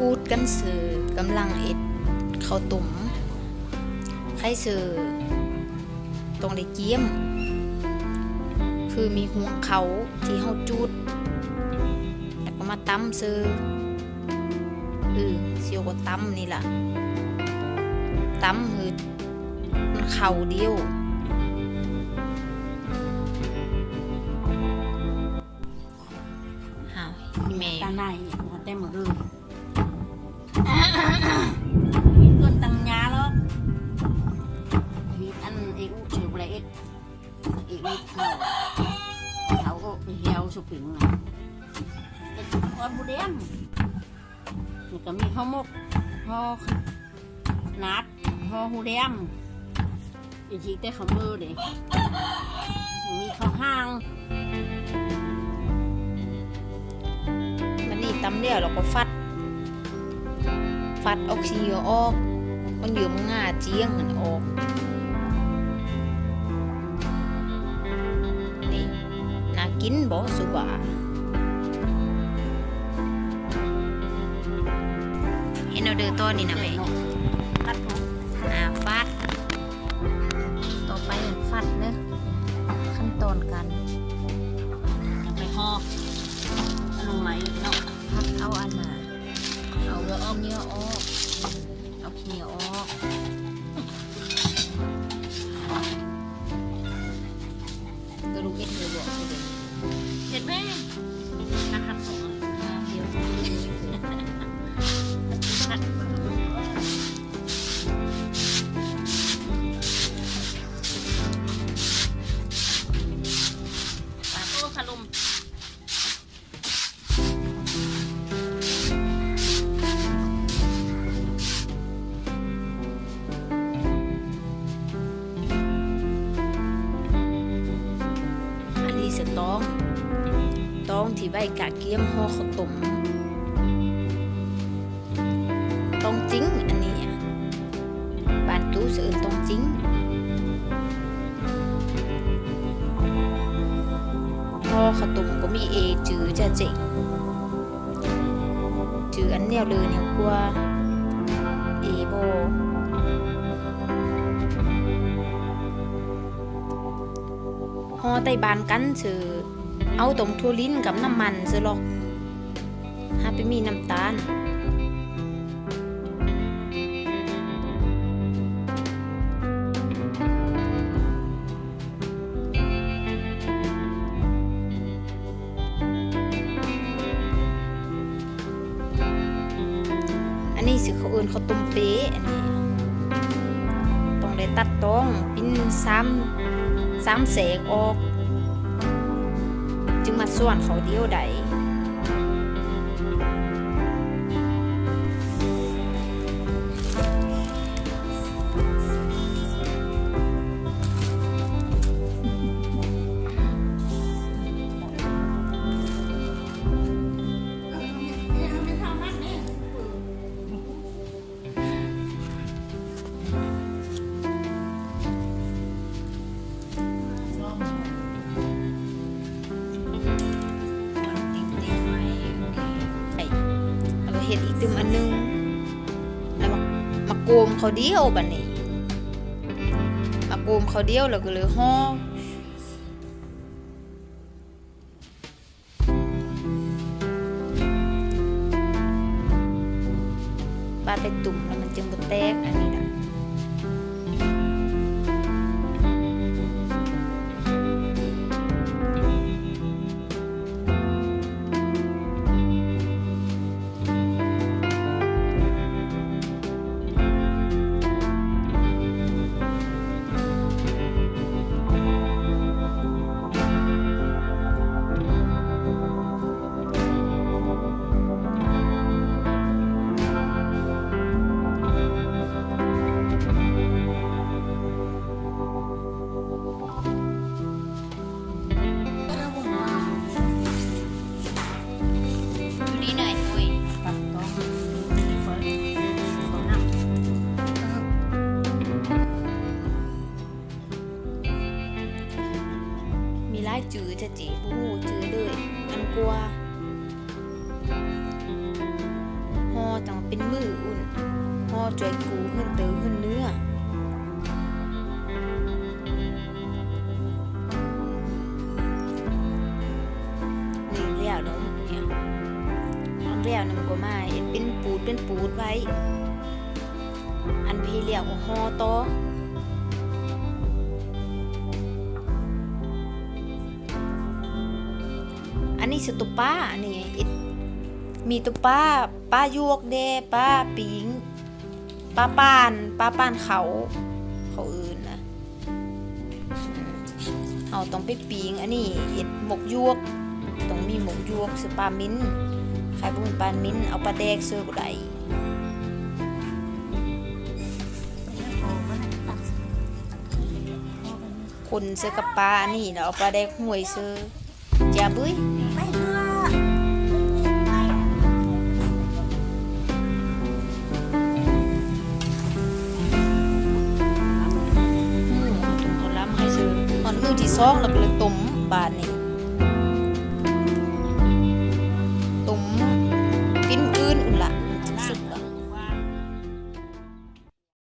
ອູດກັນເສີ ກຳລັງເຮັດເຂົ້າຕົ້ມ. ໄຄເສີ ຕ້ອງໄດ້ກຽມ ຄືມີຫວງເຂົ້າທີ່ເຮົາຈູດ ແລ້ວກໍມາຕຳເສີ. ເອີ ຊິເອົາກໍຕຳນີ້ລະ ຕຳໃຫ້ມັນເຂົ້າດຽວ. ຫາວ ອີ່ແມ່ ຕາໄນ ຫົວແຕ່ໝົດເລີຍ ເກີນຕັ້ງຍາລອກ ມີອັນເອອູເຊີບລະເອັດ ເອອູເຂົາ ເຂົາໂອໄປແຮວສະປິງນະ ເຮັດຄອນໝູແດງ ມັນກໍມີຫໍ່ໝົກ ຫໍ່ໜາດ ຫໍ່ຫູແດງ ອີກທີແຕ່ເຂົ້າມືເດ້ ມີເຂົ້າຫາງ. ບັດນີ້ຕຳແລ້ວ ແລ້ວກໍຟັດ ຟັດເອົາຂີ້ເຫຍື້ອອອກ ເອົາເຫຍື່ອງາຈຽງຫັ້ນອອກ. ນີ້ ໜ້າກິນບໍ່ສຸບາ? ເຮັດແນວເດີຕໍ່ນີ້ນະແມ່? ອ່າ ຟັດ ຕໍ່ໄປຫັ້ນຟັດເດີ ຂັ້ນຕອນການ ໄປຫໍ່ຂະໜົມໃໝ່ເນາະ ພັດເອົາອັນນ່າ ເອົາເຫຍື່ອອອກ ເຫຍື່ອອອກ ເອົາຂີ້ເຫຍື້ອອອກ. ກະດູກເຮັດເລີຍບໍ່? ເຮັດແມ່ ນະຄັບ ດຽວ ໂອ້ ຂະໜົມ. ອັນນີ້ສະຕອງ ຕອງທີ່ໄວ້ກະກຽມຫໍ່ເຂົ້າຕົ້ມ. ຕອງຈິງ ອັນນີ້ ບ້ານຕູເອີ້ນຕອງຈິງ. ຫໍ່ເຂົ້າຕົ້ມກໍມີເອຈື່ຈະເຈັງ ຈື່ອັນແນວເລີແນວກົວ ເອບໍ່ ຫໍ່ໄຕ້ບ້ານກັນຊື່ ເອົາຕົງຖົ່ວລິນກັບນ້ຳມັນເສີລອກ ຫາໄປມີນ້ຳຕານ. ອັນນີ້ຊິເຂົາເອີ້ນເຂົ້າຕົ້ມເປ ອັນນີ້ຕ້ອງໄດ້ຕັດຕອງ ປິ່ນສາມ ສາມແສກອອກ ຈຶ່ງມາສ່ວນເຂົ້າດຽວໄດ້. ແລ້ວກໍເຮັດອີກຕື່ມອັນໜຶ່ງ ແລ້ວມາ ມາໂກມເຂົ້າດຽວ ບາດນີ້ ມາໂກມເຂົ້າດຽວ ແລ້ວກໍເລີຍຫໍ່. ບາດໄປຕຸ້ມແລ້ວມັນຈຶ່ງບໍ່ແຕກ ອັນນີ້ນະ. ຊ່ວຍກູ້ເຮືອນເຕີເຮືອນເໜືອ. ນີ້ແລ້ວເນາະ ອັນແລ້ວນຳກໍມາເຮັດເປັນປູດເປັນປູດໄວ້ ອັນໄປແລ້ວກໍຫໍ່ຕໍ່. ອັນນີ້ຊື່ໂຕປາ ອັນນີ້ເຮັດ ມີໂຕປາ ປາຢວກແດ່ ປາປີ້ງ ປາປານ ປາປານເຂົາ ເຂົາເອີ້ນນະ. ເຮົາຕ້ອງໄປປີ້ງ ອັນນີ້ເຮັດໝົກຢວກ ຕ້ອງມີໝົກຢວກ ໃສ່ປາເໝັນ ໃຜບໍ່ມີປາເໝັນ ເອົາປາແດກໃສ່ກໍໄດ້. ຄົນໃສ່ກັບປາອັນນີ້ ແລ້ວເອົາປາແດກຫ້ວຍໃສ່. ຈະບຸ້ຍ ໄປເຖາະ ອືມ ຕົ້ມເຂົ້າລຳໃຫ້ຊື່ ຮອດມື້ທີສອງແລ້ວກໍເລີຍຕົ້ມບາດນີ້.